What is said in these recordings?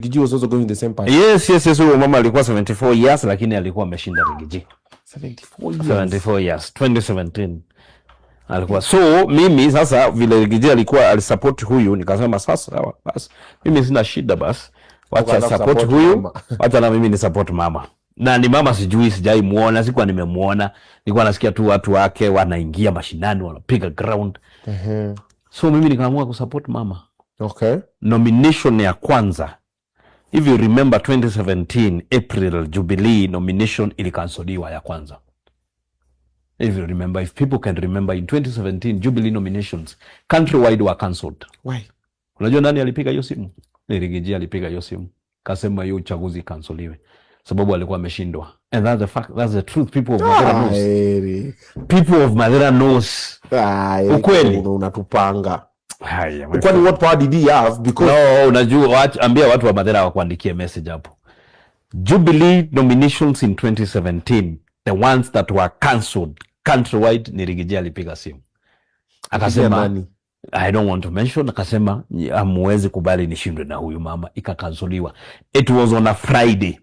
Riggy G was also going the same party. Yes, huyo mama alikuwa 74 years, lakini alikuwa ameshinda Riggy G. 74 years. 74 years, 2017 alikuwa. So mimi sasa, vile Riggy G alikuwa alisupport huyu, nikasema sasa sawa, basi mimi sina shida, basi wacha Ukaanza support kusupport huyu, mama. Wacha na mimi ni support mama. Na ni mama sijui, sijai muona, sikuwa nimemuona, nilikuwa nasikia tu watu wake wanaingia mashinani, wanapiga ground. So mimi nikaamua kusupport mama. Nomination ya kwanza, if you remember, 2017 April, Jubilee nomination ilikansoliwa ya kwanza. If you remember, if people can remember, in 2017 Jubilee nominations countrywide were cancelled. Why? Unajua nani alipiga hiyo simu? Ni Riggy G alipiga hiyo simu, kasema hiyo uchaguzi kansoliwe sababu alikuwa ameshindwa. And that's the fact, that's the truth. People of Mathira Ah, knows. Eric. People of Mathira knows. Ah, Eric, Ukweli. Unatupanga. Haya, my Kwani what power did he have? Because No, unajua, ambia watu wa Mathira wakuandikie message hapo. Jubilee nominations in 2017, the ones that were cancelled countrywide, ni Riggy G alipiga simu. Akasema nani? I don't want to mention, akasema hamuwezi kubali nishindwe na huyu mama, ikakansoliwa. It was on a Friday.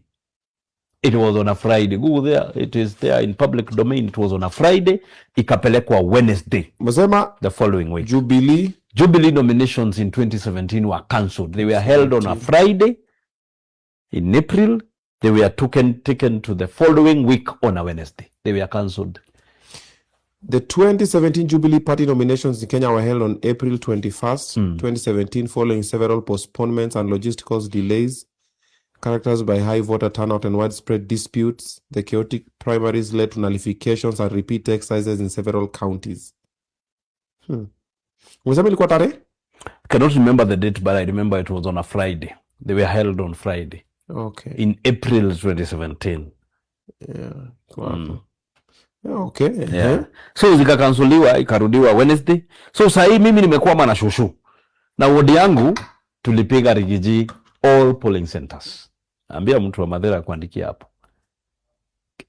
It was on a Friday. Go there, it is there in public domain. It was on a Friday, ikapelekwa Wednesday Umesema the following week. Jubilee Jubilee nominations in 2017 were cancelled. They were held on a Friday in April. They were taken to the following week on a Wednesday. They were cancelled. The 2017 Jubilee Party nominations in Kenya were held on April 21st, 2017, following several postponements and logistical delays characterized by high voter turnout and widespread disputes. The chaotic primaries led to nullifications and repeat exercises in several counties. Umesema ilikuwa tarehe? I cannot remember the date, but I remember it was on a Friday. They were held on Friday in April 2017. Yeah. Kwa hapo. Yeah, okay. Yeah. So zikakansoliwa, ikarudiwa Wednesday. So sahii mimi nimekwama na shushu na wodi yangu, tulipiga Riggy G all polling centers. Ambia mtu wa Mathira kuandikia hapo.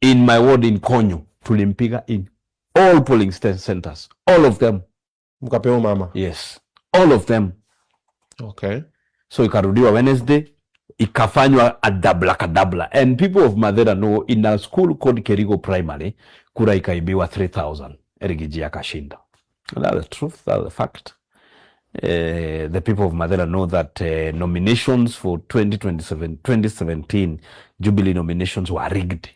In my ward in Konyo tulimpiga in all polling centers, all of them. Mkapewa mama. Yes, all of them. So ikarudiwa Wednesday, ikafanywa adabla kadabla, and people of Mathira know, in a school called Kerigo Primary, kura ikaibiwa 3000, Riggy G akashinda. And that's the truth, that's the fact. The people of Mathira know that nominations for 2027, 2017 Jubilee nominations were rigged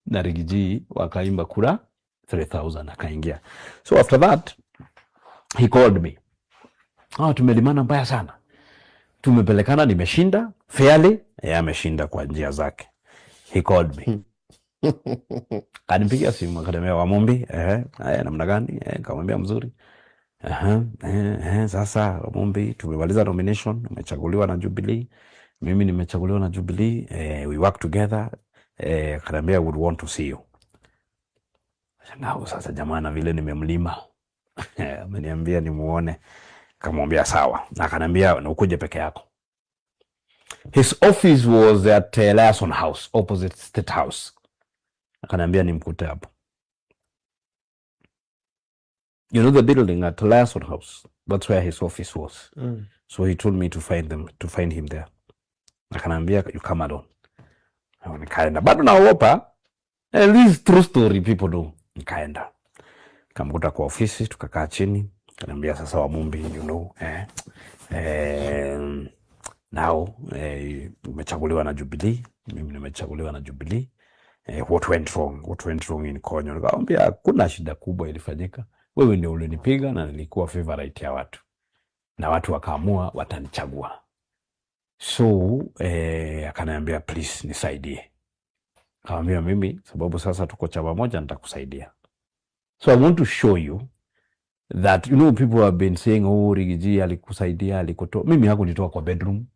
na Riggy G wakaiba kura 3000, akaingia. So after that he called me. "Ah, tumelimana mbaya sana, tumepelekana, nimeshinda fairly, yeye ameshinda kwa njia zake." He called me, kanipigia simu, akaniambia, "Wamumbi, eh, haya namna gani?" Eh, nikamwambia mzuri. Aha, eh, "Sasa Wamumbi, tumemaliza nomination, umechaguliwa na Jubilee, mimi nimechaguliwa na Jubilee, we work together." Eh, akaniambia, "Would want to see you." Shangaa sasa jamaa na vile nimemlima, ameniambia nimuone. Kamwambia sawa, na akaniambia na ukuje peke yako. His office was at Liaison House, opposite State House. Akaniambia nimkute hapo. You know the building at Liaison House? That's where his office was. So he told me to find him there. Akaniambia, "You come alone." Na nikaenda. Bado naogopa. And this is true story, people know. Nikaenda. Kamkuta kwa ofisi, tukakaa chini. Kaniambia, "Sasa Wamumbi, now umechaguliwa na Jubilee, mimi nimechaguliwa na Jubilee. What went wrong? What went wrong in Konyo?" Nikamwambia hakuna shida kubwa ilifanyika. Wewe ndio ulinipiga na nilikuwa favorite ya watu. Na watu wakaamua watanichagua. So akaniambia, "Please nisaidie." Akamwambia mimi sababu sasa tuko chama moja, nitakusaidia. So I want to show you that people have been saying, "Oh, Riggy G alikusaidia, alikutoa." Mimi hakunitoa kwa bedroom.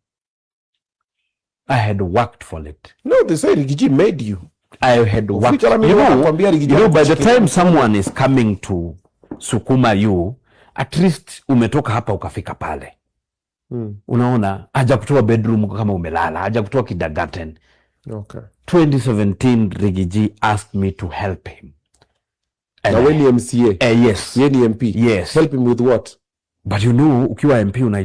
I had worked for it. No, they say Riggy G made you. I had worked. Uficha mimi nakwambia Riggy G By the alikushika. Time someone is coming to sukuma you, at least umetoka hapa ukafika pale. Unaona, haja kutoa bedroom kama umelala, haja kutoa kindergarten. 2017 Riggy G asked me to help him. And Na we ni MCA. Yes. Ye ni MP. Yes. Help him with what? But ukiwa MP una